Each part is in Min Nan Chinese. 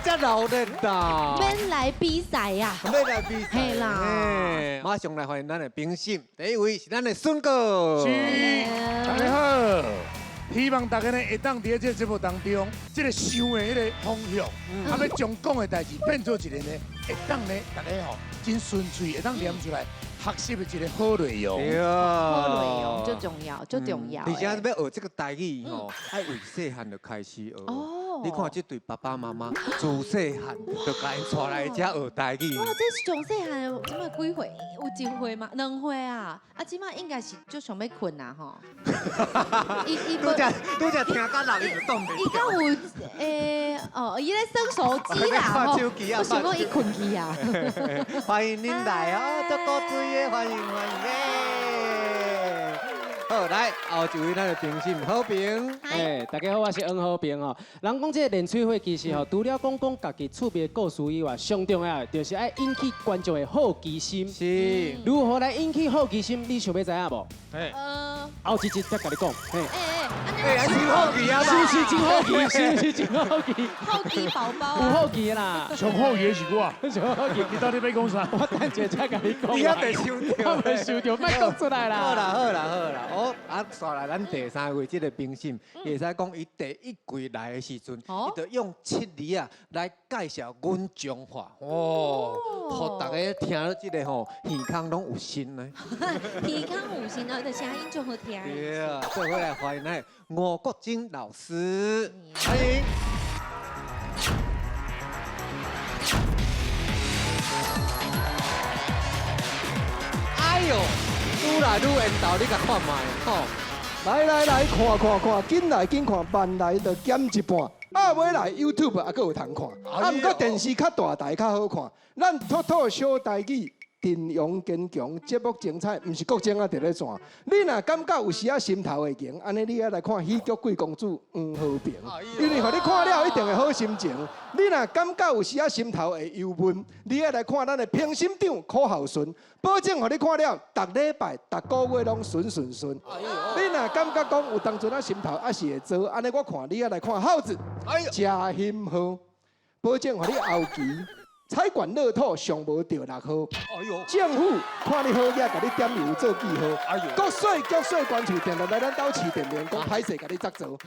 遮鬧熱啦！免來比賽呀！免來比賽。嘿啦！馬上來歡迎咱的評審，第一位是咱的孫哥。是，大家好。希望大家呢會當佇這個節目當中，這個想的彼个方向，啊，欲將講的代誌變做一個呢，會當呢，大家吼真純粹，會當念出來學習的一個好內容。好內容最重要，最重要。而且欲學這個台語吼，愛為細漢就開始學。你看這對爸爸媽媽自細漢就共𪜶帶來遮學台語。哇，這是從細漢，這擺幾歲？有一歲嗎？2歲啊！啊，這擺應該是足想欲睏啊吼。伊伊拄才拄才聽甲人伊就擋袂。伊敢有欸哦，伊咧耍手機啦吼。我想講伊睏去啊。歡迎恁來哦，足古錐的，歡迎歡迎。好，來後一位咱的評審和平。哎，大家好，我是黃和平哦。人講這個練嘴火其實吼，除了講講家己趣味的故事以外，上重要的就是愛引起觀眾的好奇心。是。如何來引起好奇心？你想欲知影無？嘿。後一集才共你講。嘿。哎哎，欸，真好奇啊！是不是真好奇？是不是真好奇？好奇寶寶。有好奇啦。上好奇的是我。上好奇。你到底欲講啥？我等一下才共你講。你還袂收著？我袂收著，莫講出來啦。好啦好啦好啦，我啊，紲來咱第三位這個評審，會使講伊第一季來的時陣，伊就用七字啊來介紹阮彰化，哦，予大家聽著這個吼，耳空攏有神呢。耳空有神啊，這聲音足好聽。對啊，做伙來歡迎咱吳國楨老師，歡迎。哎喲，愈來愈緣投，你共看覓吼？來來來，看看看，緊來緊看，慢來就減一半。啊，尾來 YouTube 猶閣有通看，啊，毋過電視較大台較好看。咱吐吐小台語，陣容堅強，節目精彩，毋是國楨啊佇咧轉。你若感覺有時仔心頭會凝，按呢你愛來看喜劇貴公子黃和平，因為予你看了一定會好心情。你若感覺有時仔心頭會憂悶，你愛來看咱的評審長柯孝順，保證予你看了，逐禮拜、逐個月攏順順順。你若感覺講有當陣仔心頭猶是會燥，按呢我看你愛來看孝子，誠欣好，保證予你後期。彩券樂透上無著6號，政府看你好額，共你點油做記號。國稅局稅關處定定來咱兜市電面，講歹勢共你執做。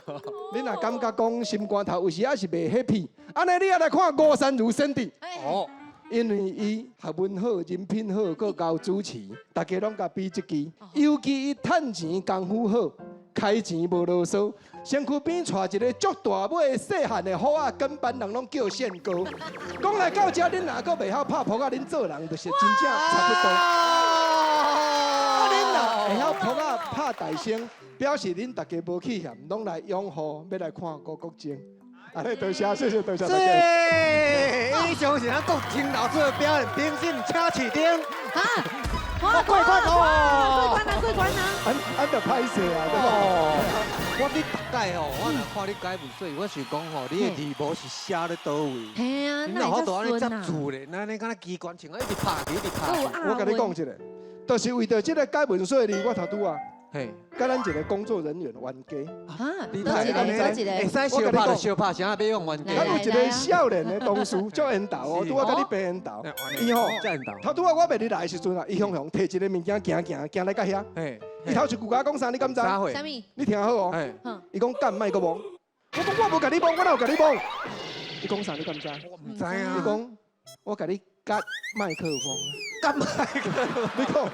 你若感覺講心肝頭有時猶是袂 happy，按呢你愛來看吳姍儒先生。哦，因為伊學問好，人品好，閣𠢕主持，大家攏共比這支。尤其伊趁錢功夫好，開錢無囉嗦。身軀邊帶一個足大尾細漢的虎仔，跟班人攏叫憲哥。講來到這，恁若閣袂曉拍撲仔，恁做人就是真正差不多。啊，恁若會曉撲仔拍大聲，表示恁大家無去嫌，攏來擁護，欲來看吳國楨。按呢多謝，謝謝多謝大家。以上是咱國楨老師的表演，評審請飼燈。啊！過關哦！過關啊！過關啊！按按就歹勢啊，對無？我你逐擺吼，我若看你解文說，我想講吼，你的字幕是寫咧佗位？嘿啊，你若有法度按呢接字咧，那你敢若機關槍啊，一直拍去，一直拍去。我共你講一下，就是為著這個解文說字，我頭拄仔，嘿，佮咱一個工作人員冤家。啊，你佗一個？佗一個？會使相拍就相拍，啥欲用冤家？咱有一個少年的同事，足緣投哦，拄仔佮你白緣投。伊吼，頭拄仔我袂佇來的時陣啊，伊雄雄提一個物件行行行來到遐。伊頭一句共我講啥？你敢知？啥物？你聽好哦。伊講幹莫閣摸。我講我無共你摸，我哪有共你摸？伊講啥？你敢知？我毋知啊。伊講我共你夾麥克風。夾麥克風？你講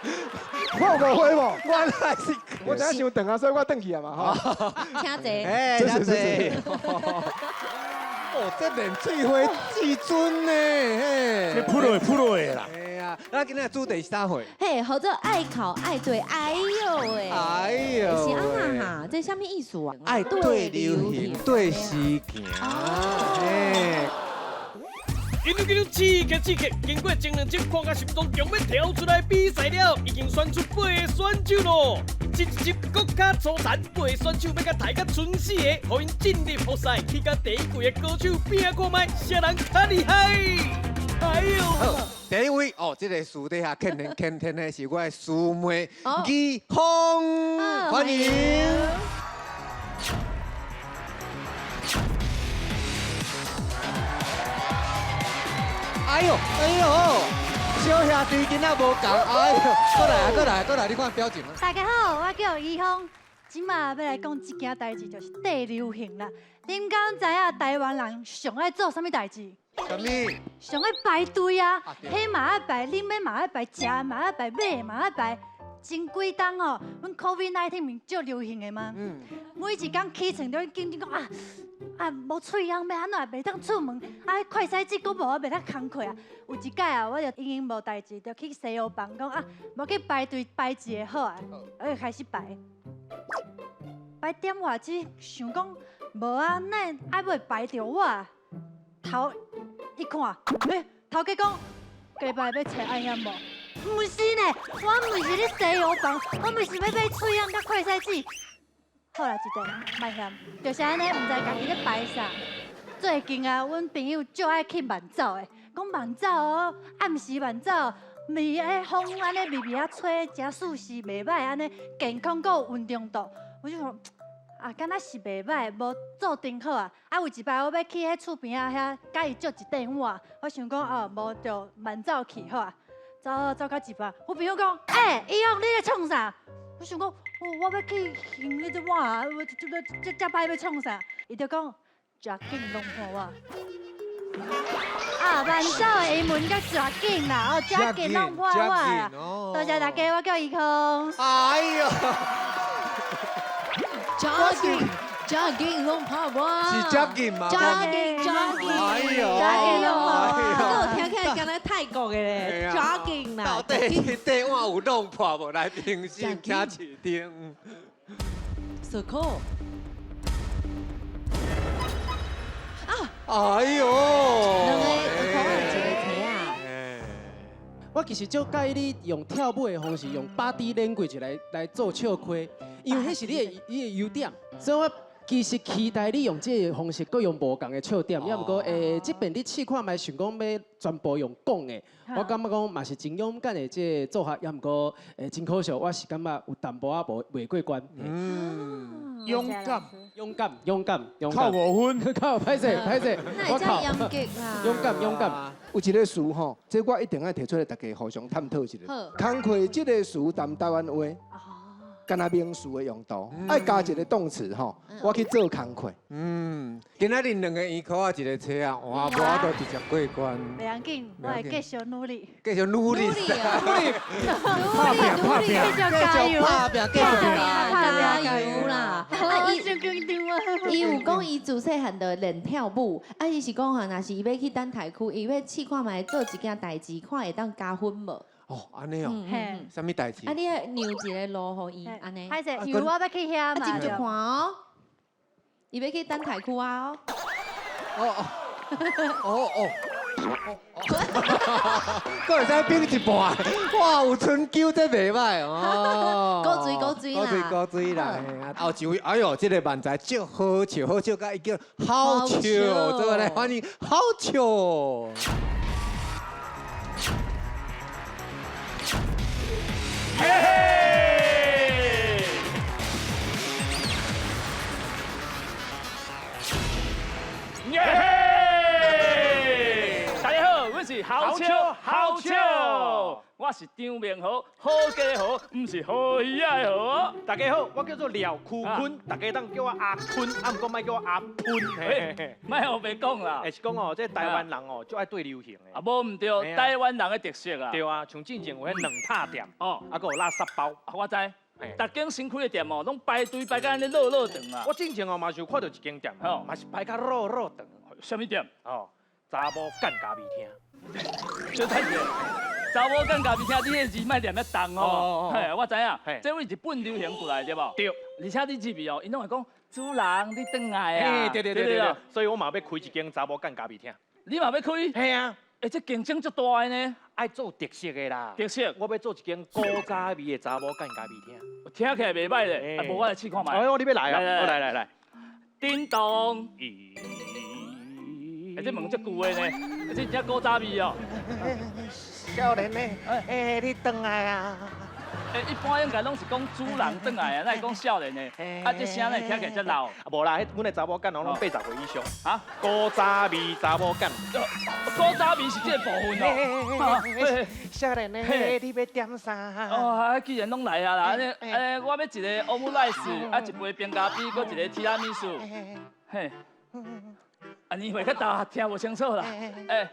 我有誤會無？原來是。我知影傷長啊，所以我轉去啊嘛吼。請坐。哎，請坐。哦，這練水火至尊呢，嘿。這撲落撲落的啦。那今仔主題是啥貨？嘿，號做愛哭愛對，哎喲喂！哎喲，是按怎哈？這啥物意思啊？愛對流行，對時行。嘿。緊張緊張，刺激刺激！經過前兩集看甲心臟強欲跳出來比賽了，已經選出八個選手咯。這一集閣較粗殘，八個選手欲共刣甲賰死的，予𪜶進入複賽，去佮第一季的高手拼看覓，啥人較厲害？哎喲！好，第一位哦，這個私底下天天天天的是我的師妹怡芳，歡迎。哎呦，哎呦，小兄弟今仔無仝，哎呦，過來啊，過來，過來，你看表情。大家好，我叫怡芳，這馬欲來講一件代誌，就是地流行啦。恁敢知影台灣人上愛做啥物代誌？啥物？上愛排隊啊！彼嘛愛排，啉的嘛愛排，食的嘛愛排，買的嘛愛排。前幾冬哦，阮 COVID-19 毋是足流行的嗎？每一工起床就緊張講啊啊，無喙癢欲按怎袂當出門，啊快篩劑閣無，我袂當工課啊。有一擺啊，我就閒閒無代誌，就去西藥房講啊，無去排隊排一下好啊，我就開始排。排點外子，想講無啊，哪會愛欲排著我？頭一看，欸，頭家講，加排欲揣愛險無？毋是呢，我毋是咧西藥房，我毋是欲買喙癢佮快篩劑。好啦，一個莫嫌，就是按呢，毋知家己咧排啥。最近啊，阮朋友足愛去慢走的，講慢走哦，暗時慢走，味彼風按呢微微仔吹，誠舒適，袂䆀按呢，健康閣有運動度。我就講啊，敢若是袂䆀，無做真好啊。啊，有一擺我欲去彼厝邊仔遐，共伊借一短碗，我想講哦，無就慢走去好啊。走走到一半，我朋友講，欸，伊講你咧創啥？我想講，我欲去還彼隻碗，我這這這擺欲創啥？伊就講，食緊弄破我。啊，慢走的英文叫食緊啦，哦，食緊弄破我啦。多謝大家，我叫伊康。哎呦！ Jogging jogging 弄破我。是 jogging 嗎？Jogging jogging。哎呦！哎呦！這我聽起來敢若泰國的咧，jogging 啦。到底這短碗有弄破無？來評審，請市長。小可。啊！哎呦！兩个可愛一个提仔。我其實足佮意你用跳舞的方式，用 body language 來做笑詼，因為彼是你的優點，所以我其實期待你用這個方式，閣用無仝的笑點。也毋過，這邊你試看覓，想講欲全部用講的，我感覺講嘛是真勇敢的這個做法。也毋過，真可惜，我是感覺有淡薄仔無袂過關。勇敢，勇敢，勇敢，勇敢。扣5分，扣，歹勢，歹勢。那會遮嚴格啦。勇敢，勇敢。有一個詞吼，這我一定愛提出來，大家互相探討一下。工課這個詞，談台灣話，敢若名詞的用途，愛加一個動詞吼，我去做工課。嗯，今仔日兩個圓箍仔一個車仔，哇，無法度直接過關。袂要緊，我會繼續努力。繼續努力。努力，努力，努力，繼續加油，拍拚，繼續加油啦！啊，伊真緊張啊！伊有講伊自細漢就練跳舞，啊，伊是講吼，若是伊欲去等台區，伊欲試看覓做一件代誌，看會當加分無？哦，按呢哦，啥物代誌？啊，你愛讓一个路予伊，按呢。歹勢，因為我欲去遐嘛。啊，斟酌看哦，伊欲去等台區啊哦。哦哦哦哦。閣會使變一半，哇！有春秋這袂歹哦。古錐古錐啦，古錐古錐啦。後一位，哎呦，這個漫才足好笑，好笑甲伊叫好笑，做伙來歡迎好笑。耶！耶！大家好，我是豪笑，豪笑，我是張明豪，好家豪，毋是好魚仔的豪。大家好，我叫做廖坤坤，大家當叫我阿坤，啊，毋過莫叫我阿噴。莫胡白講啦。是講哦，這台灣人哦，足愛對流行的。啊，無毋對，台灣人的特色啊。對啊，像之前有彼卵撻店，哦，啊，閣有垃圾包，我知。逐間新開的店哦，攏排隊排甲按呢落落長啊。我之前哦嘛是有看到一間店，嘛是排甲落落長。啥物店？哦，查某干咖啡廳。小等下，查某干咖啡廳，你彼字莫念遐重哦。嘿，我知影，這位日本流行過來對無？對。而且你入去哦，𪜶攏會講主人你轉來啊。對對對對。所以我嘛欲開一間查某干咖啡廳。你嘛欲開？嘿啊。欸，這競爭足大的呢。愛做特色的啦。特色。我欲做一間古早味的查某干咖啡廳。聽起來袂䆀咧，啊，無我來試看覓。哎，你欲來啊？來來來。叮咚。咦。欸，這門足舊的呢，這真正古早味哦。少年的，欸，你轉來啊！欸，一般應該攏是講主人轉來啊，哪會講少年的？啊，這聲哪會聽起來遮老？啊，無啦，彼阮的查某囡攏80歲以上。啊？古早味查某囡。古早味是這個部分哦。少年的，你欲點啥？哦，啊，既然攏來啊啦，按呢，按呢，我欲一个歐姆來斯，啊，一杯冰咖啡，閣一个提拉米蘇。嘿。啊，年歲較大，聽無清楚啦。欸，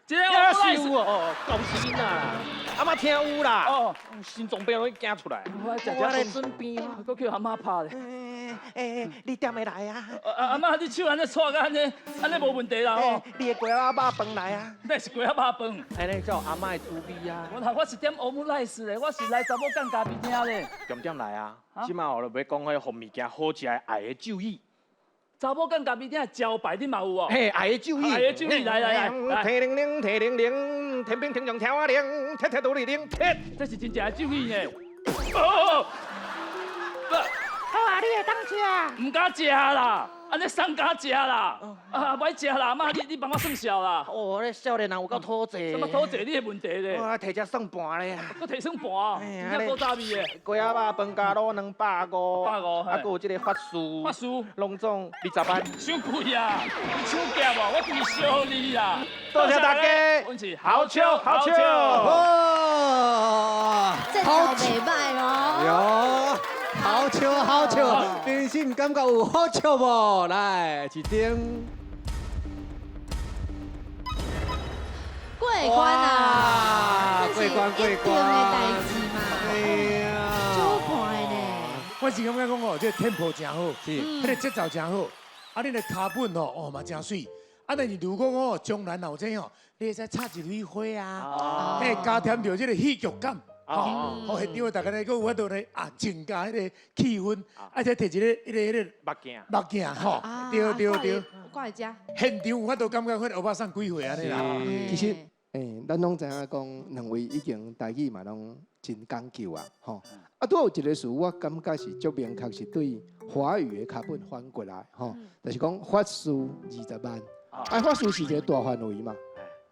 這个歐姆來斯哦，講是囡仔啦，阿媽聽有啦。哦，心臟病攏驚出來。我來準備，閣叫阿媽拍咧。欸，你點會來啊？阿媽，你手按呢掣甲按呢，按呢無問題啦吼。你的雞仔肉飯來啊？那是雞仔肉飯。按呢叫阿媽的滋味啊。我是點歐姆來斯咧，我是來查某囡咖啡廳咧。重點來啊！這馬我就欲講彼予物件好食的愛的咒語。查某囡咖啡廳的招牌你嘛有哦？嘿，愛的咒語，愛的咒語，來來來，天靈靈，天靈靈，天兵天將聽我令，鐵鐵獨立靈，鐵。這是真正的咒語呢。哦，好啊，你會當食？毋敢食啦，按呢送敢食啦，啊，歹食啦，阿嬤，你幫我算數啦。哦，你少年人有夠討債。什麼討債？你的問題咧？我提隻算盤咧。閣提算盤，真正古早味的。雞仔肉飯加滷250，150，啊，閣有這个法師，法師，攏總20萬。傷貴啊！你搶劫哦！我規燒你啦！多謝大家。阮是好笑好笑。哇！這就袂䆀哦。喲，好笑好笑，真心感覺有好笑無？來，一頂。過關啊！過關過關。這是一定的代誌嘛。對啊。足快呢。我是感覺講哦，這個 tempo 真好，是，彼个節奏真好，啊，恁的跤本吼，哦嘛真媠。啊，但是如果講哦，將來若有這吼，你會使插一蕊花啊，嘿，加添著這个戲劇感。哦，好現場大家咧，閣有法度咧啊，增加彼个氣氛，啊，再提一个、彼个、彼个目鏡，目鏡吼，對對對，掛在遮。現場有法度感覺彼个歐巴桑幾歲按呢啦？其實，咱攏知影講，兩位已經台語嘛攏真講究啊，吼。啊，拄有一个詞，我感覺是足明確，是對華語的腳本翻過來，吼，就是講法師20萬，啊，法師是一个大範圍嘛，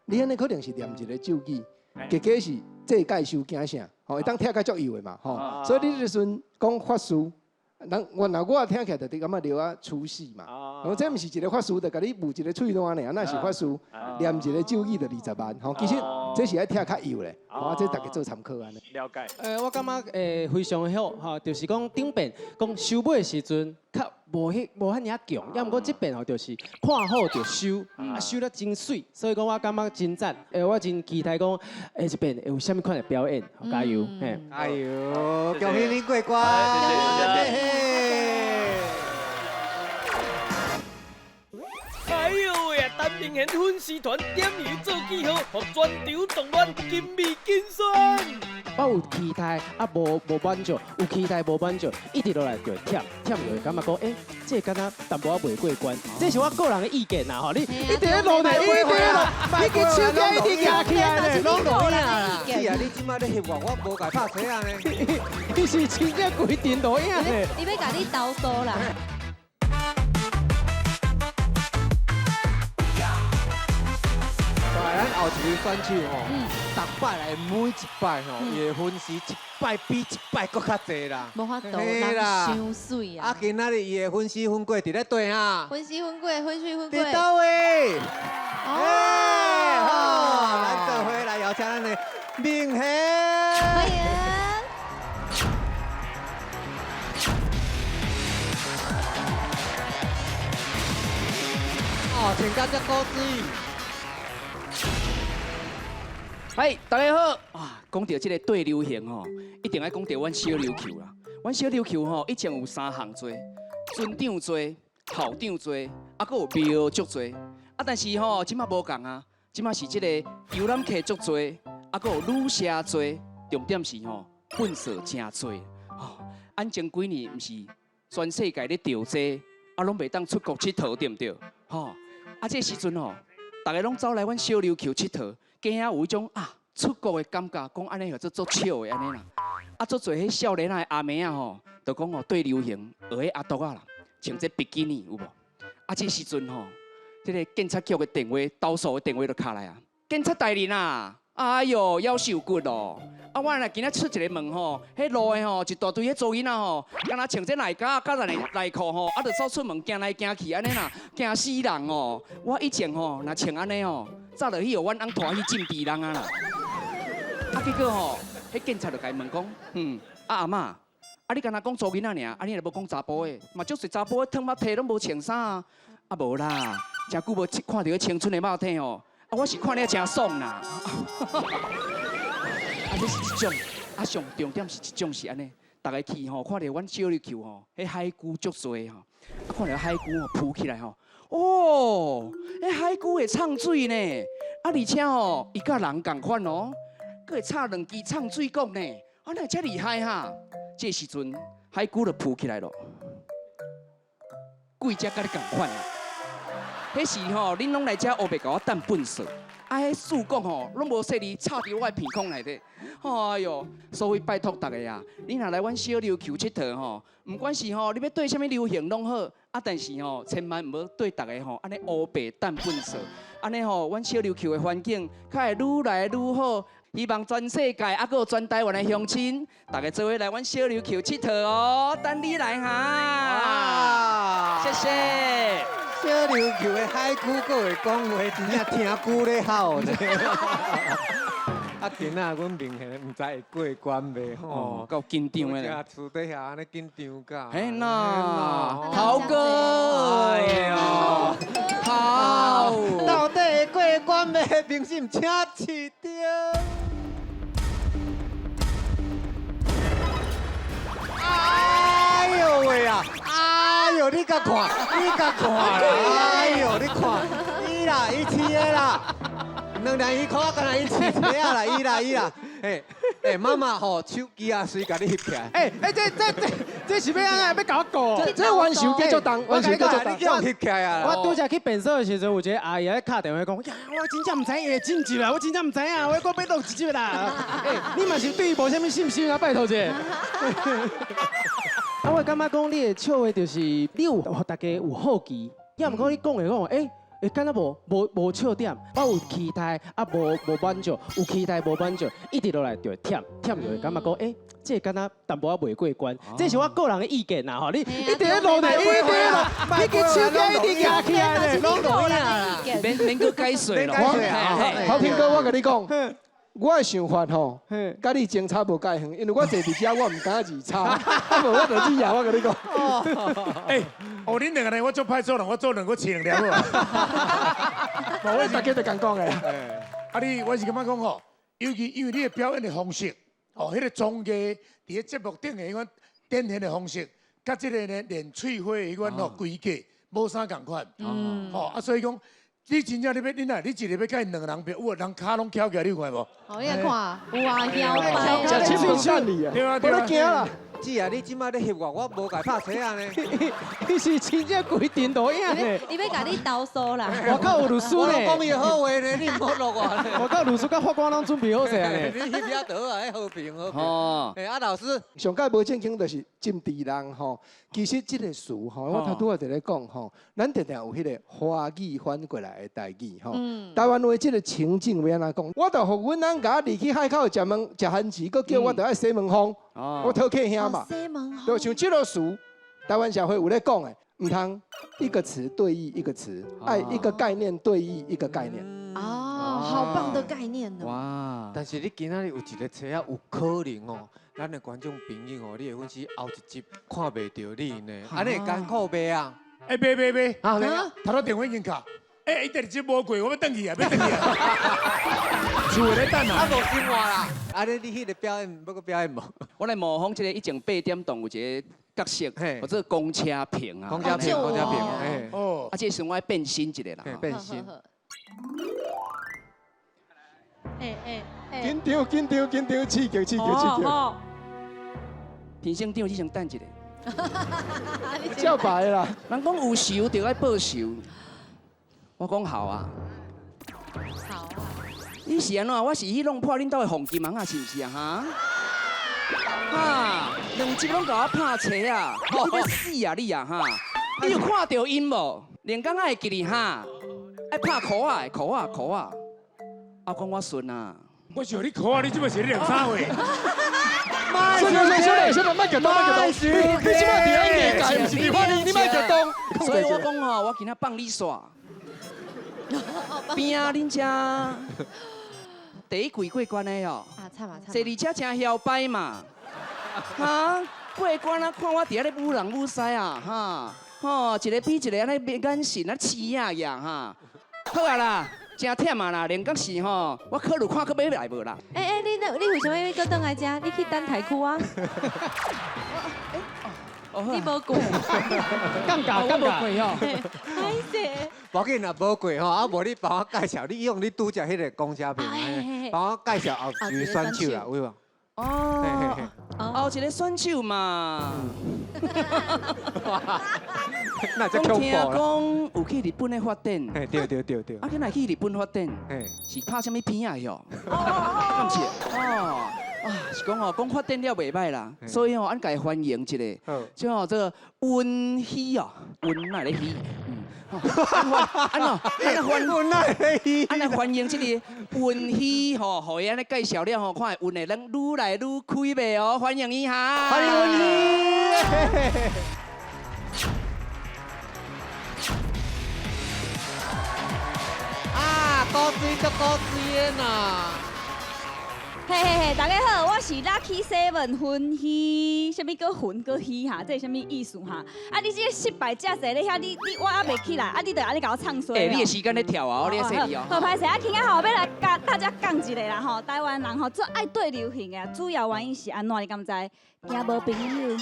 你按呢可能是念一个咒語，結果是這界收驚啥，吼，會當聽較足幼的嘛，吼，所以你這時陣講法師，人原來我聽起來就感覺著啊出戲嘛，哦，這毋是一个法師，就共你舞一个喙澜爾，那是法師念一个咒語就20萬，吼，其實這是愛聽較幼咧，吼，這大家做參考按呢。了解。我感覺非常好，吼，就是講頂遍講收尾的時陣較無彼無遐爾仔強，抑毋過這遍吼就是看好就收，啊收得真媠，所以講我感覺真讚。我真期待講下一遍會有啥物款的表演，加油，嘿，加油，恭喜你過關。謝謝。哎呦喂！陳明賢粉絲團點油做記號，予全場動亂，金味金酸。我有期待，啊無滿足，有期待無滿足，一直落來就會忝，忝就會感覺講，欸，這個敢若淡薄仔袂過關，這是我個人的意見啦，吼，你一直咧落咧，一直咧落，你個手機一直舉起來咧，攏錄影啦。是啊，你這擺咧翕我，我無共拍吹啊呢。你是真正規陣錄影咧。伊欲共你投訴啦。咱後一位選手吼，逐擺來每一擺吼，伊的粉絲一擺比一擺閣較濟啦。無法度，人傷媠啊！啊，今仔日伊的粉絲粉粿佇咧佗啊？粉絲粉粿，粉絲粉粿。佇佗位？哎，好，咱做伙來邀請咱的明賢。歡迎。哦，穿甲遮古錐。嗨，大家好啊！講到這个對流行吼，一定愛講到阮小琉球啦。阮小琉球吼，以前有三項做，船長做、校長做，啊，閣有廟足濟。啊，但是吼，這馬無仝啊，這馬是這个遊覽客足濟，啊，閣有旅社濟，重點是吼，糞掃誠濟。吼，按前幾年毋是全世界咧著災，啊，攏袂當出國𨑨迌，對毋對？吼，啊，這時陣吼，逐个攏走來阮小琉球𨑨迌。驚有彼種啊出國的感覺，講按呢叫做足笑的按呢啦。啊，足濟彼少年仔的阿妹仔吼，就講吼對流行學彼阿獨仔啦，穿這比基尼有無？啊，這時陣吼，這个警察局的電話，投訴的電話就敲來啊。警察大人啊，哎喲，夭壽骨咯！啊，啊，我若今仔出一個門吼，彼路的吼一大堆彼查某囡仔吼，敢若穿這內褲佮內內褲吼，啊，就走出門行來行去按呢啦，驚死人哦！我以前吼若穿按呢吼，早就去予阮翁拖去浸豬籠啊啦。啊，結果吼，彼警察就共伊問講，嗯，啊阿嬤，啊你敢若講查某囡仔爾，啊你若無講查埔的，嘛足濟查埔的脫襪提攏無穿衫啊，啊無啦，誠久無看著彼青春的肉體吼，啊我是看了誠爽啦。啊，這是一種，啊上重點是一種是按呢，逐家去吼，看著阮小琉球吼，彼海龜足濟吼，啊看著海龜吼浮起來吼，哦，彼海龜會唱水呢，啊而且吼，伊佮人仝款哦，閣會插兩支唱水管呢，啊哪會遮厲害哈？這時陣海龜就浮起來咯，鬼才佮你仝款啊！彼時吼，恁攏來遮烏白共我擲糞掃，啊，彼鼠管吼攏無細膩插佇我的鼻孔內底。哎喲，所以拜託大家啊，你若來阮小琉球𨑨迌吼，毋管是吼你欲對啥物流行攏好，啊，但是吼千萬毋好對逐家吼按呢烏白擲糞掃，按呢吼阮小琉球的環境較會愈來愈好。希望全世界啊，閣有全台灣的鄉親，大家做伙來阮小琉球𨑨迌哦，等你來哈！謝謝。小琉球的海龜閣會講話，真正聽龜咧吼呢。啊，今仔阮明顯毋知會過關袂吼，夠緊張的啦。厝底下按呢緊張甲。嘿呐，豪哥，哎喲，好，到底會過關袂？評審請飼著。哎喲喂啊！哎喲，你共看，你共看，哎喲，你看，伊啦，伊飼的啦，兩兩魚箍，敢若伊飼一啊啦，伊啦伊啦，哎哎，媽媽吼，手機啊，隨共你翕起來。哎哎，這這這這是欲按怎？欲共我告？這冤仇繼續重，冤仇繼續重。你叫翕起來啊！我拄才去便所的時陣，有一個阿姨咧敲電話講：呀，我真正毋知伊會晉級啦，我真正毋知影，我閣欲錄一集啦。哎，你嘛是對伊無啥物信心啊？拜託者。啊，我感覺講你的笑話就是你有予大家有好奇，抑毋過你講的講，欸，會敢若無笑點，我有期待，啊無滿足，有期待無滿足，一直落來就會忝，忝就會感覺講，欸，這個敢若淡薄仔袂過關，這是我個人的意見啦吼，你一直咧落咧，一直咧落，你支手機一直舉起來咧，攏落啦，免閣解說咯。豪平哥，我共你講。我的想法吼，佮你相差無介遠，因為我坐佇遮，我毋敢二差，啊無我就去贏，我共你講。欸，哦，恁兩個呢，我足歹做人，我做兩個飼兩粒好啊。我大家都共講的。啊，你我是感覺講吼，尤其因為你的表演的方式，哦，彼個綜藝佇咧節目頂的彼款展現的方式，佮這個呢練喙花的彼款吼規格無啥仝款，吼啊，所以講。你真正你欲，你若你一個欲共𪜶兩個人比，有人跤攏翹起來，你有看無？哦，你看，有啊，腰擺。食七分散去啊！對啊，對啊。我咧驚啦。姊啊，你這擺咧翕我，我無共拍妻啊呢。你是真正規陣路影呢？伊欲共你投訴啦。外口有律師呢。我講伊好話呢，你毋好錄我。外口律師佮法官攏準備好勢呢。你翕遐就好啊，彼和平和平。哦。欸，啊老師，上蓋無正經就是針對人吼。其實這個詞吼，我頭拄仔佇咧講吼，咱定定有彼個華語翻過來的台語吼。台灣話這個情境欲按怎講？我就予阮翁共我離去海口食飯食番薯，閣叫我著愛洗門風，我討客兄嘛。就像這個詞，台灣社會有咧講的，毋通一個詞對譯一個詞，愛一個概念對譯一個概念。哦，好棒的概念哦！哇！但是你今仔日有一個冊仔，有可能哦，咱的觀眾朋友哦，你會粉絲後一集看袂著你呢，按呢會艱苦袂啊？欸，袂袂袂，啊，頭拄電話已經卡。欸，伊第二集無過，我欲轉去啊，欲轉去啊！厝咧等啊。啊，無生活啦。按呢，你彼個表演欲閣表演無？我來模仿這個以前八點檔有一個角色，叫做公車坪啊。公車坪，公車坪。哦。啊，這時陣我愛變身一下啦。變身。欸欸欸！緊張緊張緊張，刺激刺激刺激！評審長，你先等一下。照白啦。人講有仇就愛報仇。我講好啊，好啊！你是按怎？我是去弄破恁兜的黃金網仔，是毋是啊？哈？哈！兩集攏共我拍妻啊！你欲死啊你啊哈！你有看著𪜶無？連工仔會記得哈？愛拍箍仔的，箍仔，箍仔。啊，講我順啊，我想你看，你這擺是咧念啥話？算了算了算了，莫激動莫激動，你這擺佇演藝界，毋是佇法院，你莫激動。所以我講吼，我今仔放你煞。邊啊，恁遮第一季過關的哦。啊，慘啊慘。坐伫遮真囂擺嘛。哈，過關啊，看我佇遐咧舞人舞西啊，哈，吼，一個比一個按呢眼神啊痴啊樣哈。好啊啦，真忝啊啦，連覺是吼，我考慮看閣欲來無啦。欸欸，你為啥物欲閣轉來遮？你去等台區啊？你無過，尷尬尷尬吼。歹勢。無要緊啦，無過吼，啊無你幫我介紹，你用你拄則彼個公車票，幫我介紹後一個選手啦，有無？哦，後一個選手嘛。那這恐怖聽講有去日本的發展。對對對對。啊，敢若去日本發展，是拍啥物片啊？哟？敢是？哦。啊，是講吼，講發展了袂歹啦，所以吼，咱共伊歡迎一下，即吼這個溫希哦，溫哪咧希？安怎？按怎歡？溫哪咧希？按怎歡迎這個溫希吼，予伊按呢介紹了吼，看會溫的咱愈來愈開袂哦，歡迎伊哈！歡迎溫希。啊，古錐足古錐的呐！嘿嘿嘿，大家好，我是 Lucky Seven 芬希，啥物叫云閣希哈？這是啥物意思哈？啊，你這個失敗遮濟咧遐，你我還袂起來，啊，你就按呢共我唱衰。欸，你的時間咧跳啊，你咧說你哦。好歹勢啊，今仔吼欲來共大家講一下啦吼，台灣人吼最愛對流行的，主要原因是按怎？你敢知？驚無朋友。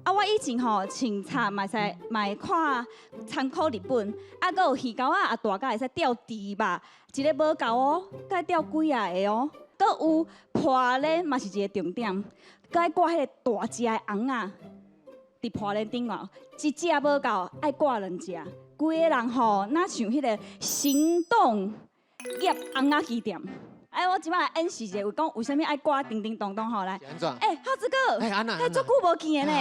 啊，我以前吼穿插嘛會使嘛會看參考日本，啊，閣有魚鈎仔啊，大甲會使吊豬肉，一个無夠哦，閣吊幾仔个哦。閣有破鏈嘛是一个重點，閣愛掛彼個大隻的尪仔，佇破鏈頂哦，一隻無夠，愛掛兩隻。規个人吼，若像彼個行動夾尪仔機店。哎，我這擺來演示一下，有講為啥物愛掛叮叮咚咚吼來。欸，浩子哥，欸，足久無見的呢。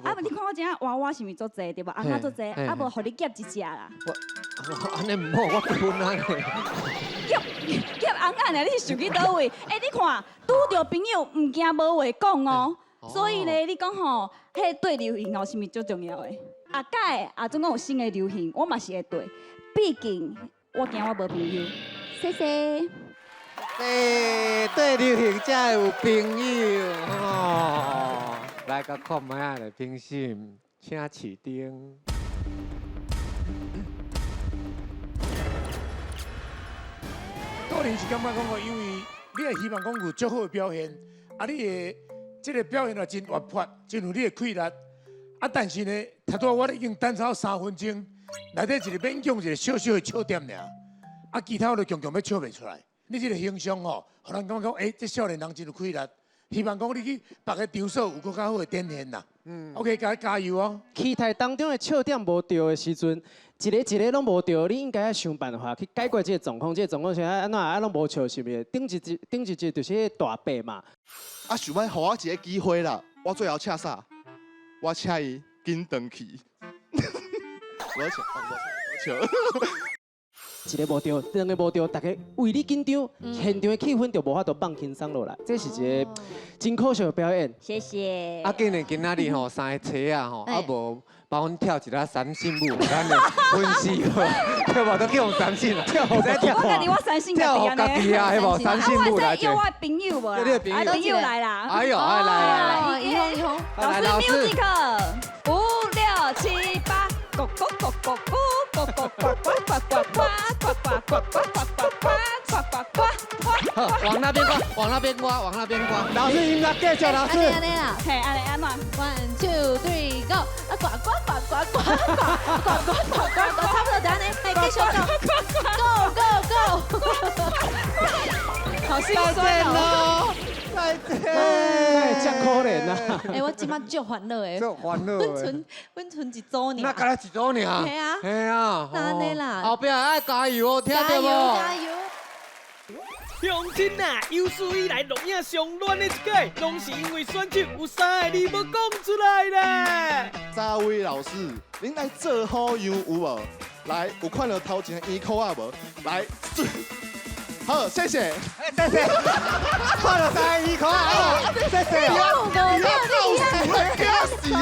啊，無你看我這娃娃是毋是足濟對無？尪仔足濟，啊無，予你夾一隻啦。我按呢毋好，我困啊。夾夾尪仔呢？你是想去佗位？欸，你看，拄著朋友毋驚無話講哦。所以呢，你講吼，彼個對流行哦，是毋是足重要的？啊，改啊，總講有新的流行，我嘛是會對。畢竟我驚我無朋友。謝謝。欸，對流行才會有朋友哦。來，共看覓仔咧，評審，請飼燈。個人是感覺講哦，因為你也希望講有足好的表現，啊，你的這個表現也真活潑，真有你的氣力。啊，但是呢，頭拄我已經等超3分鐘，內底一個勉強一個小小的笑點爾，啊，其他我都強強欲笑袂出來。你這個形象吼，予人感覺講，欸，這少年人真有氣力。希望講你去別个場所有閣較好的展現啦。嗯。OK，共你加油哦。期待當中的笑點無對的時陣，一个一个攏無對，你應該愛想辦法去解決這個狀況。這個狀況是按怎啊？攏無笑是毋是？頂一集，頂一集就是彼個大伯嘛。啊，想欲予我一個機會啦，我最後請啥？我請伊緊轉去。我笑，我笑。一個無對，兩個無對，大家為你緊張，現場的氣氛就無法度放輕鬆落來。這是一個真可惜的表演。謝謝。啊，竟然今仔日吼三个妻仔吼，啊無幫阮跳一下三星舞，咱的粉絲對無？都叫用三星，跳我家己我三星跳家己啊，彼無三星舞來者。我的朋友無啦，朋友來啦。哎呦，來來來，一紅一紅，老師 music，5、6、7、8，咕咕咕咕咕咕咕呱呱呱呱呱呱呱呱呱呱呱呱呱呱。好，往那邊刮，往那邊刮，往那邊刮。老師音樂繼續，老師。按呢啦，嘿，按呢按怎？One two three go！啊，呱呱呱呱呱呱呱呱呱呱，差不多，等下呢，來繼續 go go go go！好心酸哦。再見。真可憐啊！欸，我這擺足煩惱的。足煩惱的。阮賰一組爾。那敢若一組爾。嘿啊。嘿啊。按呢啦。後壁愛加油哦，聽著無？加油！鄉親啊，有史以來錄影上亂的一屆，攏是因為選手有三个字無講出來啦。查威老師，恁愛做好樣有無？來，有看到頭前的圓箍仔無？來，好，謝謝。謝謝，看著三十二箍啊，謝謝哦。你要告死我，驚死我！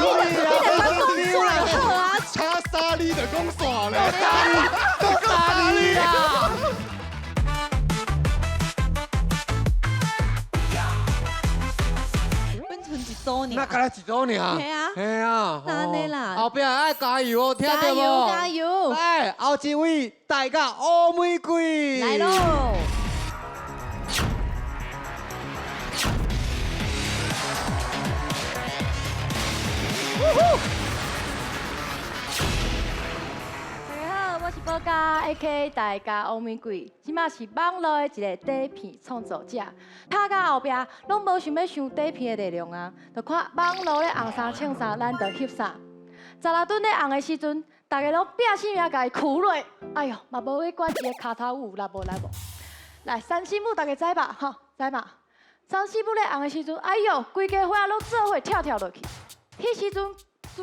你講好啊，請三字就講煞咧，三字，講三字啊！那敢若一組爾，係啊，係啊，按呢啦，後壁愛加油哦，聽著無？加油加油！來，後一位大家烏玫瑰，來囉！大家好，我是寶嘉，A.K.A 大家烏玫瑰，這馬是網路的一個短片創作者。拍到後壁，攏無想欲想短片的內容啊，就看網路咧紅啥穿啥，咱就翕啥。十六頓咧紅的時陣，大家攏拼性命共伊跍落，哎喲，嘛無去管伊的跤頭有力無力無。來，三四舞大家知吧？吼，知吧？三四舞咧紅的時陣，哎喲，規家伙仔攏做伙跳跳落去。彼時陣，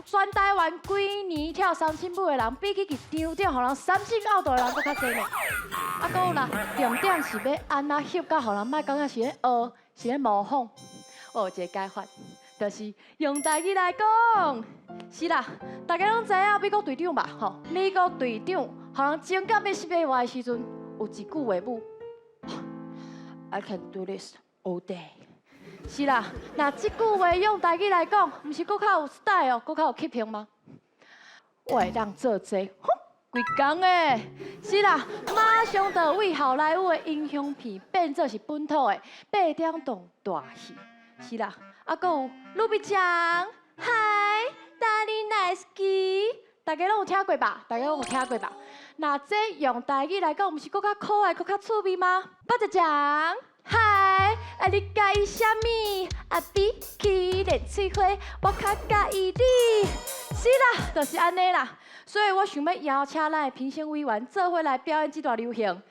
全台灣規年跳三星舞的人，比起佇場頂予人三星拗到的人閣較濟呢。啊，閣有啦，重點是欲按怎翕甲予人莫感覺是咧學，是咧模仿。我有一個解法，就是用台語來講。是啦，大家攏知影美國隊長吧？吼，美國隊長，予人爭甲欲死欲活的時陣，有一句話語：I can do this all day。是啦，若這句話用台語來講，毋是閣較有 style，閣較有吸引嗎？我會當做這個，哼，規工的。是啦，馬上就為好萊塢的英雄片變做是本土的八點檔大戲。是啦，啊，閣有盧比醬，嗨，大力nice基，大家攏有聽過吧？大家攏有聽過吧？若這用台語來講，毋是閣較可愛、閣較趣味嗎？八隻醬。嗨，啊你佮意啥物？啊比起蓮翠花，我較佮意你。是啦，就是按呢啦。所以我想欲邀請咱的評審委員做伙來表演這段流行。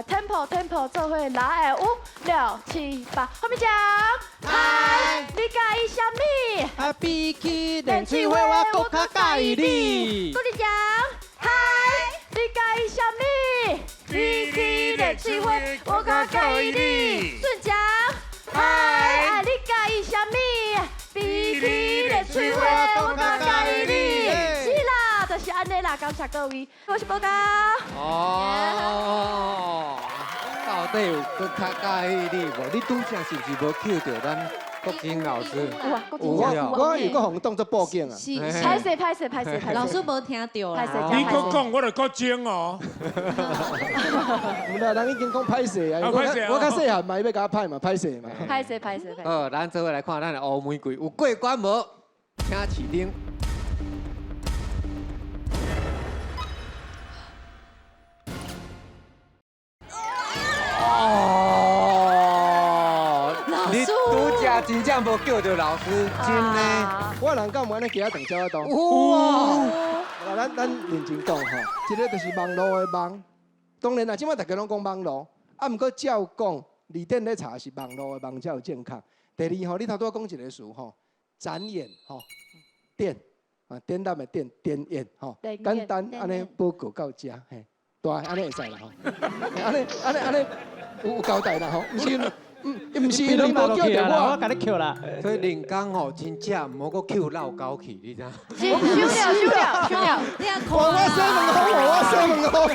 Tempo tempo 做伙來，5、6、7、8，後面講。嗨，你佮意啥物？啊比起蓮翠花，我閣較佮意你。閣一講。嗨，你佮意啥物？比起蓮翠花，我較佮意你。順講。嗨，啊你佮意啥物？比起蓮翠花，我較佮意你。是啦，就是按呢啦，感謝各位，我是寶嘉。哦，到底有閣較佮意你無？你拄才是毋是無抾著咱國金老師？有啊，國金老師。我有閣予當作報警啊！是，歹勢歹勢歹勢歹勢。老師無聽著啦。你閣講，我就閣精哦。毋啦，人已經講歹勢啊！我較細漢嘛，伊欲共我歹嘛，歹勢嘛。歹勢歹勢歹勢。好，咱做伙來看咱的烏玫瑰有過關無？請試燈。哦，你拄才真正無叫著老師，真的。我人敢有按呢行長才當。有啊。咱認真講吼，這个就是網路的網。當然啦，這擺大家攏講網路，啊，毋過照講，字典咧查是網路的網才有正確。第二吼，你頭拄仔講一個詞吼，展演吼，展啊，展覽的展，展演吼，簡單按呢報告到遮嘿，大按呢會使啦吼，按呢按呢按呢有交代啦吼，毋是。毋是因為無叫著我，我共你抾啦。所以林剛吼，真正毋好閣抾老狗去，你知影？收了收了收了。你也看我洗問好，我洗問好。我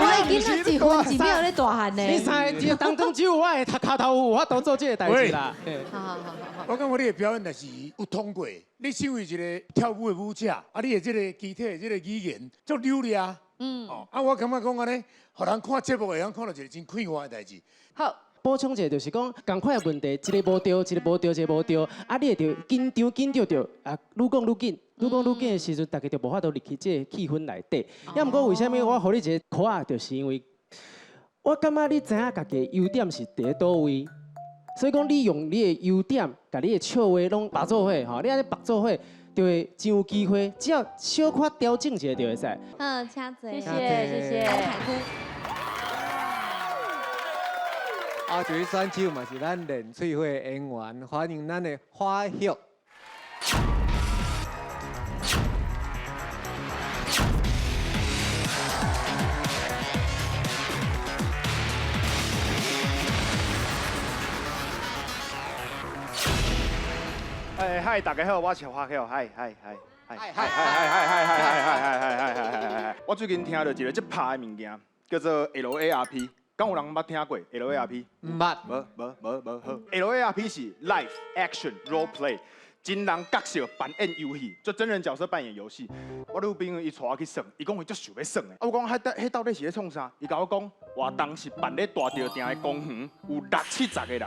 的囡仔一分一秒咧大漢呢。你三个當中只有我的跤頭有法度做這個代誌啦。好好好好。我感覺你的表演若是有通過，你身為一個跳舞的舞者，啊，你的這個肢體的這個語言足流利啊。嗯。哦，啊，我感覺講按呢，予人看節目會當看著一個真快活的代誌。好。補充一下，就是講仝款的問題，一個無對，一個無對，一個無對，啊，你會著緊張緊張著，啊，愈講愈緊，愈講愈緊的時陣，大家就無法度入去這個氣氛內底。抑毋過為啥物我予你一個箍仔，就是因為我感覺你知影家己的優點是佇咧佗位，所以講你用你的優點，共你的笑話攏綁做伙吼，你按呢綁做伙，就會真有機會，只要小可調整一下就會使。嗯，請坐。謝謝謝謝。啊，這位選手嘛是咱練翠花的演員，歡迎咱的花玉。嗨，大家好，我是華僑，嗨嗨嗨嗨嗨嗨嗨嗨嗨嗨嗨嗨嗨嗨嗨！我最近听到一个這拍的物件，叫做 LARP，敢有人捌聽過 LARP？毋捌。無無無無好。LARP 是 Live Action Role Play，真人角色扮演遊戲，做真人角色扮演遊戲。我女朋友伊帶我去耍，伊講伊足想欲耍的。啊，我講彼到底是咧創啥？伊共我講，活動是辦咧大稻埕的公園，有六七十個人。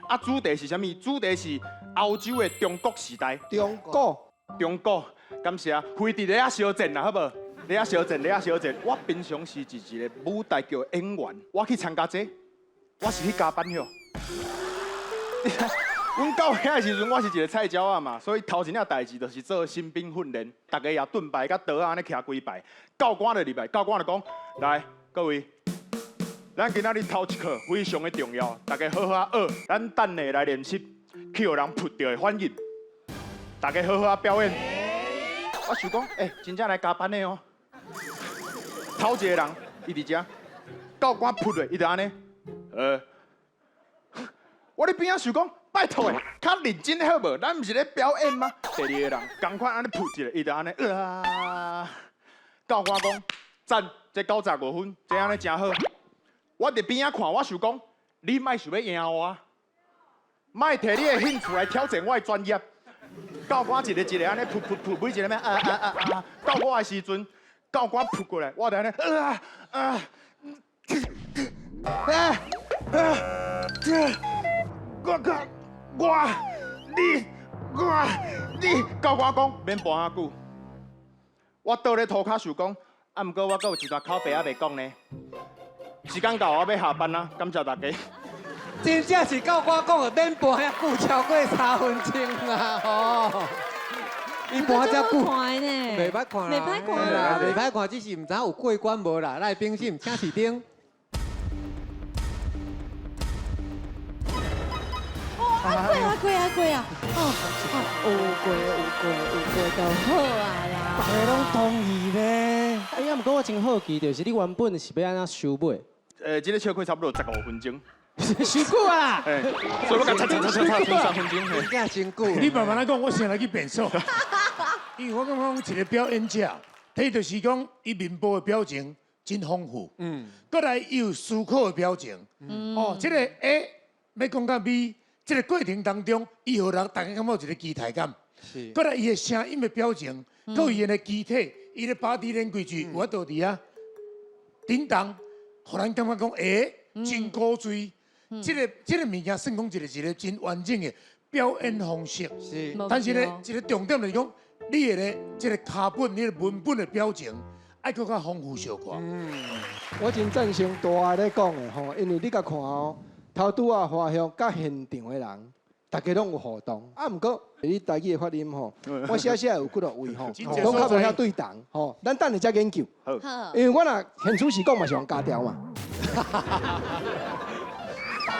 啊，主題是啥物？主題是歐洲的中國時代。中國。中國，感謝。非佇咧遐相戰啦，好無？咧遐相戰，咧遐相戰。我平常時是一個舞台劇演員，我去參加這個，我是去加班喲。阮到遐的時陣，我是一個菜鳥仔嘛，所以頭一領代誌就是做新兵訓練，逐家也盾牌佮刀仔按呢徛幾排，教官就入來，教官就講：來，各位，咱今仔日頭一課非常的重要，大家好好仔學，咱等下來練習，去予人撲著的反應，大家好好仔表演。我想講，欸，真正來加班的哦。頭一個人，伊佇遮，教官撲落，伊就按呢，我佇邊仔想講。拜託的，較認真好無？咱毋是咧表演嗎？第二個人仝款按呢撲一下，伊就按呢，啊！教官講讚，這95分，這按呢誠好。我佇邊仔看，我想講，你莫想欲贏我，莫提你的興趣來挑戰我的專業。教官一個一個按呢撲撲撲，每一個欲啊啊啊啊！到我的時陣，教官撲過來，我就按呢啊啊啊啊！我靠！我、你、我、你，教我講免跋遐久。我倒咧塗跤想講，啊，毋過我閣有一段口白仔袂講呢。時間到，我欲下班啦，感謝大家。真正是教我講的免跋遐久，超過3分鐘啦，吼。伊跋遮久，袂歹看啦，袂歹看啦，袂歹看，只是毋知有過關無啦。來，評審，請示燈。啊過啊過啊過啊！哦哦，有過有過有過就好啊啦。大家攏同意咧。哎呀，毋過我真好奇，就是你原本是欲按怎收尾？這個笑話差不多15分鐘。傷久啊！所以我共擦擦擦擦擦3分鐘。真正真久。你慢慢來講，我先來去便所。因為我感覺講一個表演者，第一就是講伊面部的表情真豐富。嗯。閣來伊有思考的表情。嗯。哦，這個 A 欲講到 B。這個過程當中，伊予人大家感覺有一個期待感。是。閣來伊的聲音的表情，閣伊的肢體，伊的 body language 有法度佇遐叮當，予咱感覺講，欸，真古錐。這個物件算講一個真完整的表演方式。是。但是呢，一個重點就是講，你的咧這個腳本、你的文本的表情，愛閣較豐富小可。嗯。我真贊成大阿咧講的吼，因為你共看哦。頭拄仔華向佮現場的人，大家攏有互動。啊，毋過你台語的發音吼，我寫寫有幾落位吼，攏較無遐對同吼。咱等下才研究。好。因為我若現主時講嘛是用加調嘛。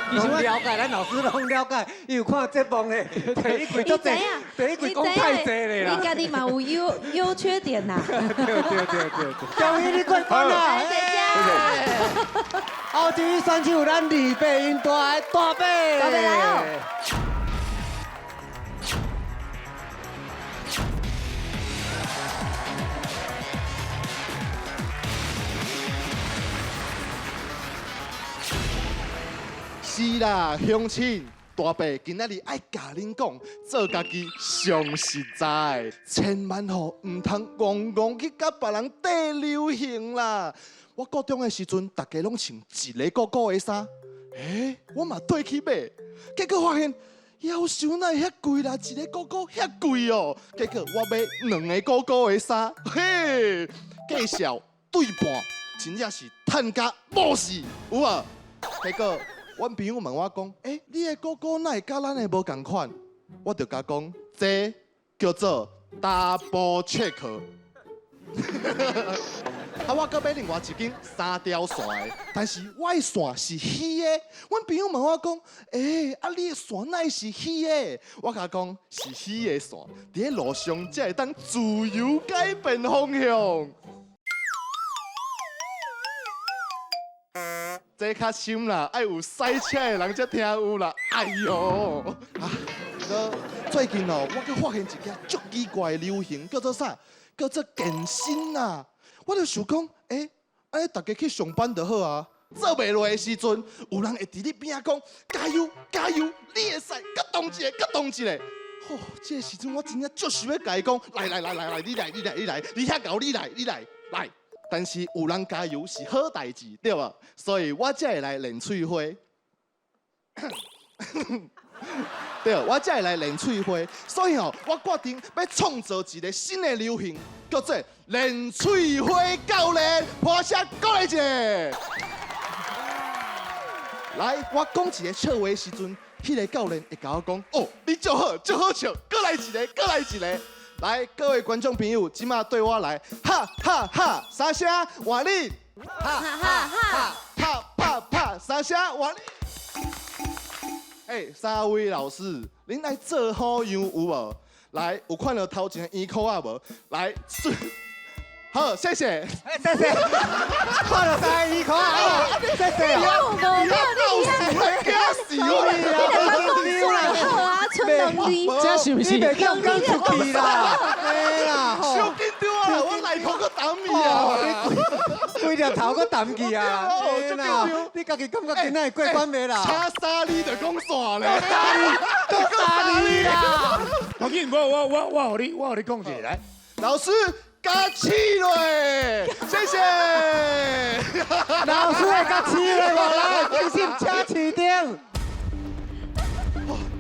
其實我了解，咱老師攏了解，伊有看節目的，第一季足濟，第一季講太濟咧啦。你家己嘛有優缺點呐。對對對對。恭喜你過關啦！謝謝。後一位選手，咱李伯英大大伯。大伯來哦。是啦，鄉親，大伯今仔日愛共恁講，做家己上實在，千萬吼毋通戇戇去佮別人綴流行啦。我高中的時陣，大家攏穿一个鼓鼓的衫，欸，我嘛綴去買，結果發現夭壽哪會遐貴啦，一个鼓鼓遐貴哦。結果我買2个鼓鼓的衫，嘿，價數對半，真正是趁甲無死，有無？結果。阮朋友問我講，欸，你的鼓鼓哪會佮咱的無仝款？我就共講，這叫做 double check。啊，我閣買另外一根3條線的，但是我的線是虛的。阮朋友問我講，欸，啊你的線哪會是虛的？我共講是虛的線，佇咧路上才會當自由改變方向。這較深啦，愛有賽車的人才聽有啦。哎喲，啊，最近哦，我閣發現一件足奇怪的流行，叫做啥？叫做健身啊！我就想講，欸，按呢大家去上班就好啊。做袂落的時陣，有人會佇你邊仔講加油加油，你會使，閣動一下，閣動一下。吼，這個時陣我真正足想欲共伊講，來來來來來，你來你來你來，你遐𠢕你來你來來。但是有人加油是好代誌，對無？所以我才會來練喙花。對，我才會來練喙花。所以吼，我決定欲創造一個新的流行，叫做練喙花教練，拍聲鼓勵一下。來，我講一個笑話的時陣，彼個教練會共我講：哦，你足好，足好笑，閣來一個，閣來一個。來，各位觀眾朋友，這馬對我來，哈哈哈，三聲，換你，哈哈哈，啪啪啪，三聲，換你。欸，三位老師，恁愛做好樣有無？來，有看著頭前圓箍仔無？來，好，謝謝。謝謝。看著三個圓箍仔，謝謝。你驚死我！你講好啊，剩兩字。這是毋是？你袂叫講出去啦？嘿啦，傷緊張啊！我內褲閣澹去啊！規條頭閣澹去啊！你家己感覺今仔會過關袂啦？請三字就講煞咧，三字，三字啦！頭先我予你，我予你講一下來，老師。加試落，謝謝。老師會加試落無來，真心請市長。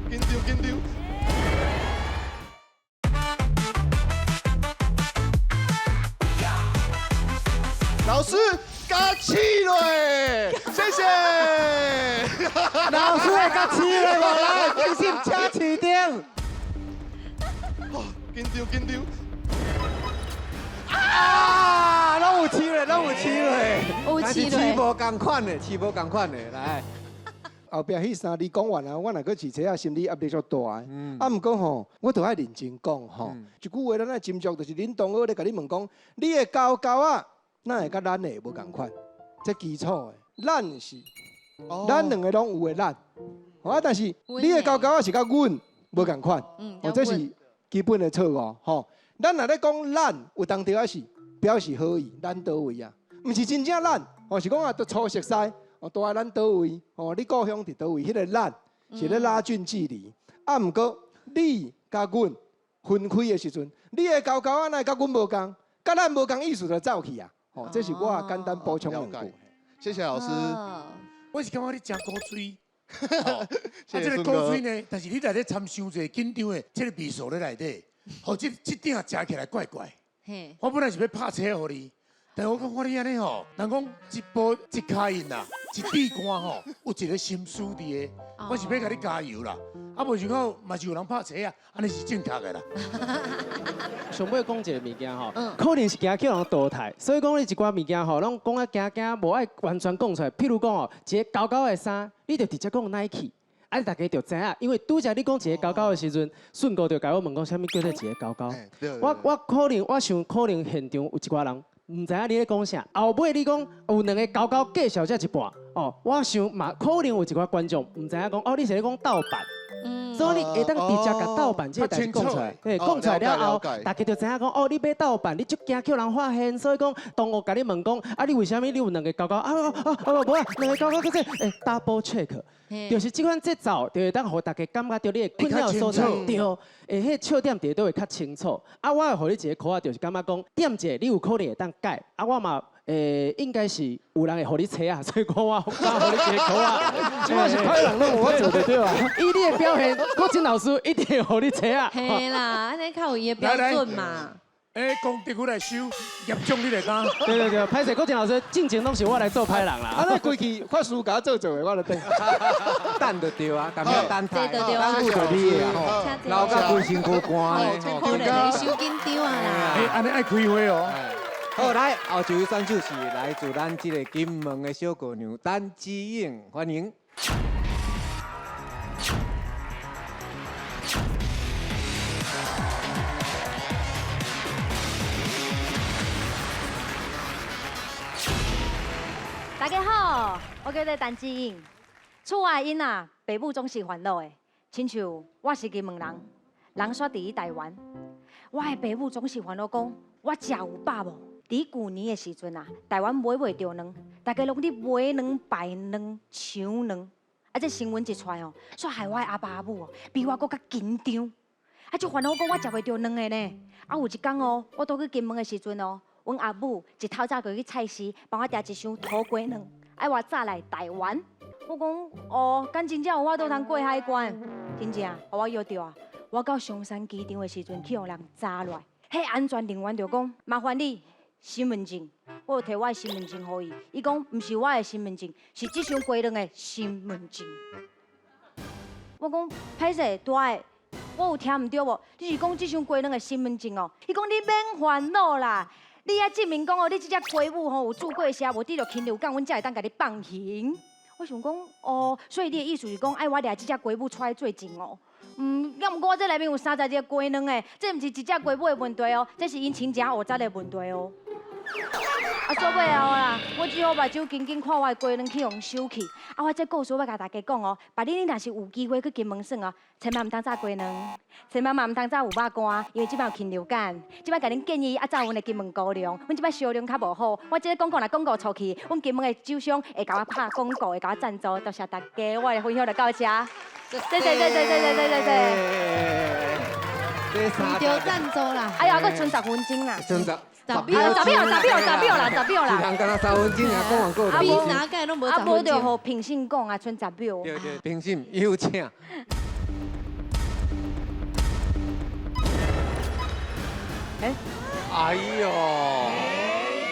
緊張緊張。老師加試落，謝謝。老師會加試落無來，真心請市長。緊張緊張。啊，攏有試咧，攏有試咧，有試咧，試無仝款的，試無仝款的，來。後壁彼三字講完啊，我若閣飼冊仔，心理壓力足大的。啊，毋過吼，我著愛認真講吼。一句話，咱愛斟酌，就是恁同學咧共你問講，你的狗狗仔，哪會佮咱的無仝款？這基礎的，咱是，咱兩個攏有的咱。啊，但是你的狗狗仔是佮阮無仝款。哦，這是基本的錯誤吼。咱若咧講咱有當著仔是表示好意，咱佗位啊？毋是真正咱，哦是講啊，都初熟似，哦住佇咱佗位，哦你故鄉佇佗位，彼個咱是咧拉近距離。啊，毋過你佮阮分開的時陣，你的狗狗仔哪會佮阮無仝？佮咱無仝意思就走去啊！哦，這是我簡單補充兩句。謝謝老師。我是感覺你誠古錐。啊，這個古錐呢，但是你內底摻傷濟緊張的這個味素咧內底。吼，這鼎食起來怪怪。我本來是欲拍車予你，但是我感覺你按呢吼，人講一步一跤印啦，一滴汗吼，有一個心思佇個。我是欲共你加油啦，啊無想講嘛是有人拍車啊，按呢是正確的啦。上尾講一個物件吼，可能是驚叫人淘汰，所以講你一寡物件吼，攏講啊驚驚，無愛完全講出來。譬如講哦，一個厚厚的衫，你就直接講 Nike。啊！大家就知影，因為拄才你講一個厚厚的時陣，順哥就共我問講，啥物叫做一個厚厚？我可能我想可能現場有一寡人毋知影你咧講啥。後尾你講有兩個厚厚介紹才一半，哦，我想嘛可能有一寡觀眾毋知影講，哦，你是咧講盜版。所以你會當直接共盜版這個代誌講出來，嘿，講出來了後，大家就知影講，哦，你買盜版，你足驚叫人發現，所以講同學共你問講，啊，你為啥物你有兩個厚厚？啊啊啊，無啊，兩個厚厚叫做欸 double check，就是這款節奏，就會當予大家感覺著你的困擾所在，對，欸，彼個笑點佇佗會較清楚。啊，我會予你一個箍仔，就是感覺講點一下，你有可能會當改。啊，我嘛。欸，應該是有人會予你揣啊，所以講我敢予你一個箍仔。這馬是歹人攏有我做就對啊。以你的表現，國珍老師一定會予你揣啊。嘿啦，按呢較有伊的標準嘛。欸，功德我來收，業障你來擔。對對對，歹勢，國珍老師進前攏是我來做歹人啦。啊，那規氣法師共我做做的，我就等。等就對啊，但要等待，等久就你的啊，老甲規身軀汗咧。可能會傷緊張啊啦。欸，按呢愛開會哦。好，來，後一位選手是來自咱這個金門的小姑娘陳姿穎，歡迎。大家好，我叫做陳姿穎。厝外的囡仔，爸母總是煩惱的，親像我是金門人，人煞佇台灣。我的爸母總是煩惱講，我食有飽無？佇舊年的時陣啊，台灣買袂著卵，大家攏咧買卵、排卵、搶卵。啊，這新聞一出來哦，煞害我的阿爸阿母哦，比我閣較緊張。啊，就煩惱講我食袂著卵的呢。啊，有一工哦，我倒去金門的時陣哦，阮阿母一透早就去菜市幫我訂一箱土雞卵，愛我早來台灣。我講哦，敢真正有法度通過海關？真正，予我約著啊！我到松山機場的時陣，去予人查落來，彼安全人員就講麻煩你身份證，我有提我的身份證予伊，伊講毋是我的身份證，是這箱雞卵的身份證。我講歹勢，大的，我有聽毋對無？你是講這箱雞卵的身份證哦？伊講你免煩惱啦，你愛證明講哦，你這隻雞母吼有注過射，無得著禽流感，阮才會當共你放行。我想講哦，所以你的意思是講愛我掠這隻雞母出來做證哦？嗯，猶毋過我這內面有30隻雞卵的，這毋是一隻雞母的問題哦，這是𪜶親情學雜的問題哦。啊，做尾後啦，我只好目睭緊緊看我的雞卵去予收去。啊，我這故事欲共大家講哦，別你你若是有機會去金門耍哦，千萬毋通炸雞卵，千萬嘛毋通炸有肉乾，因為這擺有禽流感。這擺共恁建議啊，炸阮的金門高粱，阮這擺銷量較無好。我這個廣告若廣告出去，阮金門的酒商會共我拍廣告，會共我贊助。多謝大家，我的分享就到這。謝謝謝謝謝謝謝謝謝。為著贊助啦。哎呀，閣賰10分鐘啦。賰10。10秒啦，10秒，10秒，10秒啦，10秒啦。一人敢若3分鐘，講完過。啊無哪屆攏無啊無就予評審講啊，賰10秒。對對，評審有請。欸？哎喲！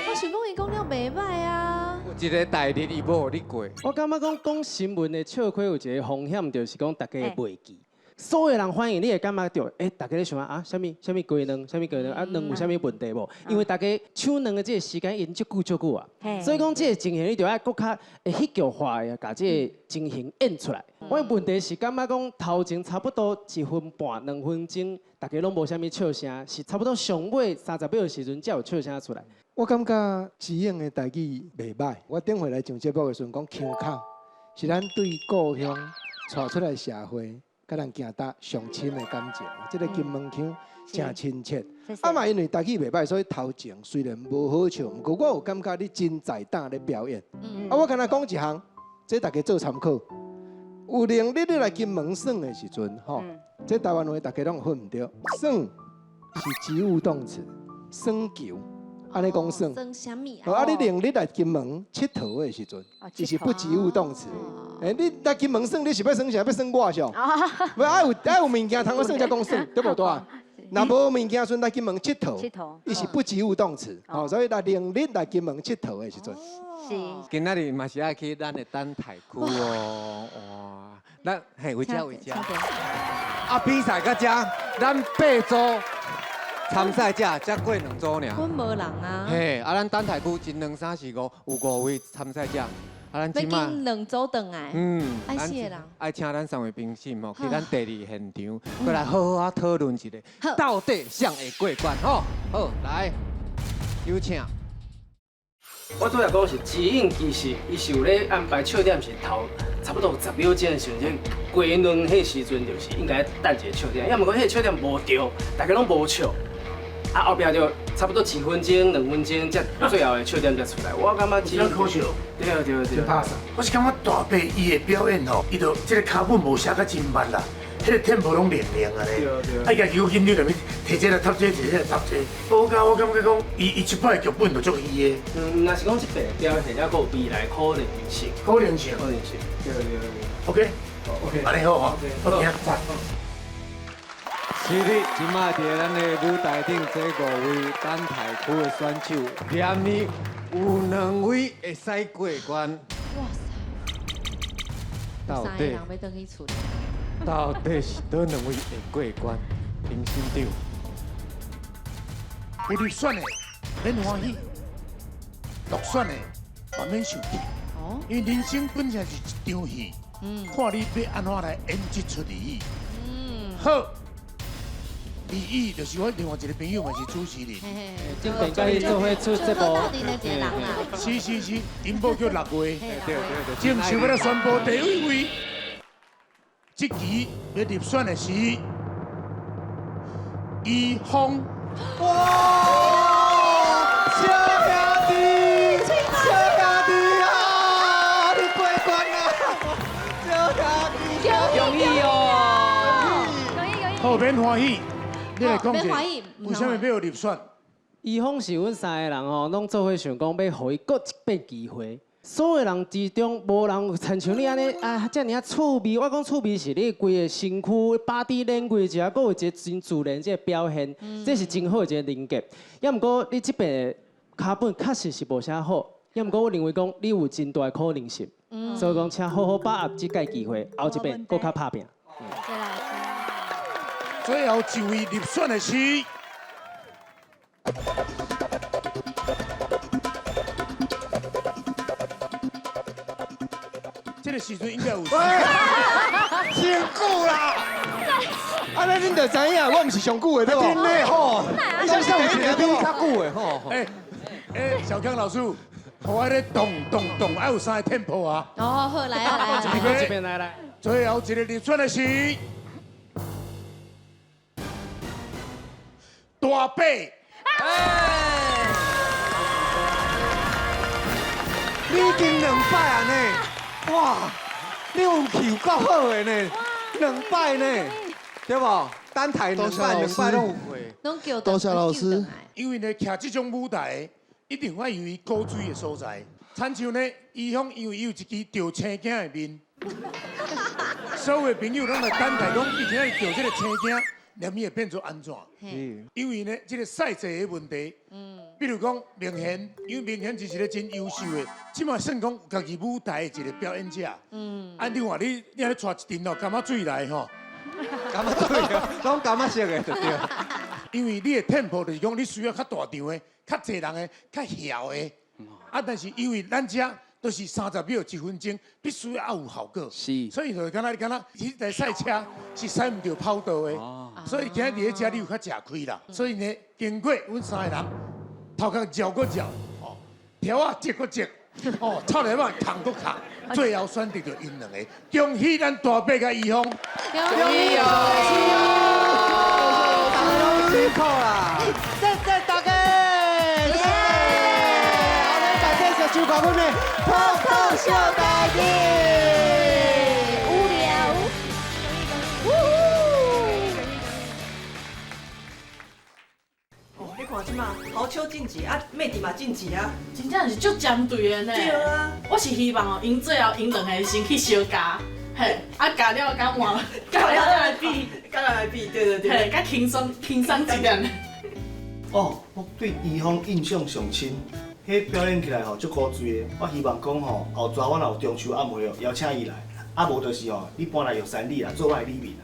我想講伊講了袂歹啊。有一個代日伊無予你過。我感覺講講新聞的笑虧有一個風險，就是講大家會袂記。所有人反應，你會感覺著，欸，大家咧想啊，啥物啥物雞卵，啥物雞卵，啊，卵有啥物問題無？因為大家搶卵的這個時間已經足久足久啊，所以講這個情形你著愛閣較會戲劇化的，共這個情形演出來。我的問題是感覺講頭前差不多1分半、2分鐘，大家攏無啥物笑聲，是差不多上尾30秒的時陣才有笑聲出來。我感覺子穎的台語袂歹，我頂回來上節目的時陣講腔口，是咱對故鄉帶出來社會。佮咱行搭上深的感情，這個金門腔誠親切。啊嘛，因為台語袂歹，所以頭前雖然無好笑，毋過我有感覺你真在膽咧表演。啊，我敢若講一項，這大家做參考。有能力你來金門耍的時陣，吼，這台灣話大家攏分毋著。耍是及物動詞，耍球，按呢講耍。耍啥物啊？啊，你能力來金門𨑨迌的時陣，伊是不及物動詞。欸，你來金門耍，你是欲耍啥？欲耍我上？無愛有愛有物件通好耍才講耍，對無對？若無物件時陣來金門𨑨迌，伊是不及物動詞，吼，所以來明日來金門𨑨迌的時陣。是。今仔日嘛是愛去咱的等待區哦，哇！咱嘿，為遮為遮。啊，比賽到遮，咱8組參賽者才過2組爾。阮無人啊。嘿，啊，咱等待區一、2、3、4、5，有5位參賽者。啊，咱這馬2組轉來，嗯，愛四個人，愛請咱3位評審吼，去咱第2現場，過來好好啊討論一下，到底誰會過關？吼，好，來，有請。我主要講是子穎，其實伊是有咧安排笑點，是頭差不多10秒鐘的時陣，雞卵彼時陣就是應該等一個笑點，抑毋過彼個笑點無著，大家攏無笑。啊，後壁就差不多1分鐘、2分鐘，才最後的笑點才出來。我感覺真可惜。對對對。我是感覺大伯伊的表演吼，伊就這個跤步無寫甲真慢啦，彼個tempo攏連連安尼。對對。啊，伊家己又緊張入去，提這來插這，提這來插這。我感我感覺講，伊這擺劇本就足虛的。嗯，若是講這擺表演，還閣有未來可能性。可能性。可能性。對對對。 OK。OK。按呢好吼。好。是的，這馬佇咱的舞台頂，這5位等待區的選手，連呢有2位會使過關。哇塞！到底3個人欲轉去厝。到底是佗2位會過關？評審長。有入選的免歡喜，落選的嘛免生氣。哦。因為人生本身是一場戲，看你欲按怎來演這齣戲。好。李毅就是我另外一個朋友嘛，是主持人。這邊佮伊做伙出節目。是是是，𪜶某叫六月。對對對。正想欲來宣布第一位，這期欲入選的是怡芳。哇！小兄弟，小兄弟啊，你过关啊！小兄弟，恭喜哦！好，免欢喜，你来讲免欢者喜，为啥物欲入选？怡芳是阮三个人吼，攏做伙想讲欲予伊阁一摆机会。所有人之中，無人有親像你按呢啊，遮爾仔趣味。我講趣味是你規个身軀 body language 啊，閣有一个真自然這个表現，這是真好的一个人格。抑毋過你這擺跤本確實是無啥好，抑毋過我認為講你有真大的可能性，所以講請好好把握這擺機會，後一擺閣較拍拚。最後一位入選的是。這個時陣應該有。上久啦！按呢恁就知影，我毋是上久的對無？真的吼，你是第一個比較久的吼。欸欸，小強老師，我咧動動動，愛有三個 tempo 啊。哦，好，來啊來啊。這邊來來。最後一個入選的是大伯。你已經兩擺啊呢，哇！你運氣有夠好的呢，兩擺呢，對無？單台兩擺，兩擺攏有過。攏叫多謝老師。因為呢，徛這種舞台，一定會有伊古錐的所在。親像呢，伊響因為伊有一支著青鏡的面，所有的朋友攏來等待講，伊今仔日著這个青鏡，連伊會變做按怎？因為呢，這个賽制的問題，比如講明賢，因為明賢是一个真優秀的，這馬算講家己舞台的一个表演者。啊，你看你按呢帶一陣哦，柑仔水來吼，柑仔水，攏柑仔色的就對。因為你的 tempo 就是講你需要較大場的、較濟人的、較囂的。啊，但是因為咱這都是30秒1分鐘，必須要有效果。是。所以就敢若你敢若，這台賽車是駛毋著跑道的，所以今日佇咧遮你有較食虧啦。所以呢，經過阮三个人頭殼繞閣繞，哦，條仔折閣折，哦，臭泥仔扛閣扛，最後選擇著𪜶兩個。恭喜咱大伯佮怡芳。恭喜哦！辛苦啦！謝謝大家。收看阮的透透小台語。無聊。哦，你看這馬豪秋晉級啊，妹弟嘛晉級啊，真正是足針對的呢。對啊，我是希望哦，𪜶最後𪜶兩個先去相加，嘿，啊加了敢換，加了再來比，加了來比，對對對，嘿，較輕鬆輕鬆一點。哦，我對怡芳印象上深。彼表演起來吼足古錐的，我希望講吼後逝我若有中秋暗會哦，邀請伊來，啊無就是吼你搬來玉山里啦，做我的里民啦。